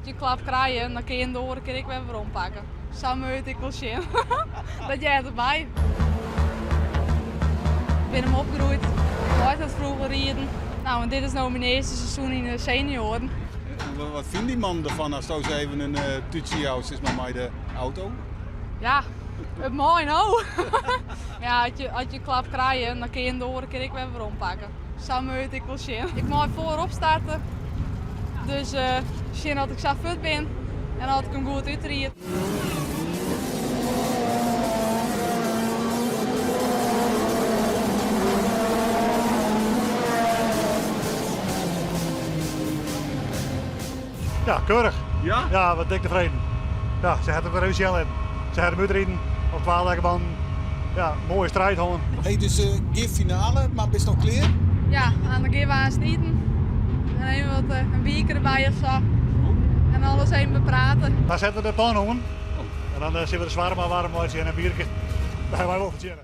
As je klap krije, dan kinne je de oare kear ek wer werom pakke. Sa moat ik wol sjen. Dat heart derby. Ik bin him opgroeid. Heit hat froeger riden. Nou, en dit is no myn earste seizoen yn de senioaren. Wat fynt dy man derfan ast se even in tútsje joust sis mar, mei de auto? Ja, it mei no. Ja, as je klap krije, dan kinne je de oare kear ek wer werom pakke. Sa moat ik wol sjen. Ik mei foarop starte. Dus sjen dat ik sa fit bin en dat ik him goed útried. Ja, keurich. Ja? Ja, wat dik tefreden. Ja, se hat it wer even sjen litten. Se hat him útriden op twa lekke bannen. Ja, moaie striid hân. Hey, dus gjin finale, mar bist no klear? Ja, en dan gean we aanst iten. En even wat in bierke derby of sa. En alles even bepraten. Dan sette we de pan oan. En dan sille we de swarma waarm meitsje en in bierke. Dêr hawwe wy wol fertsjinne.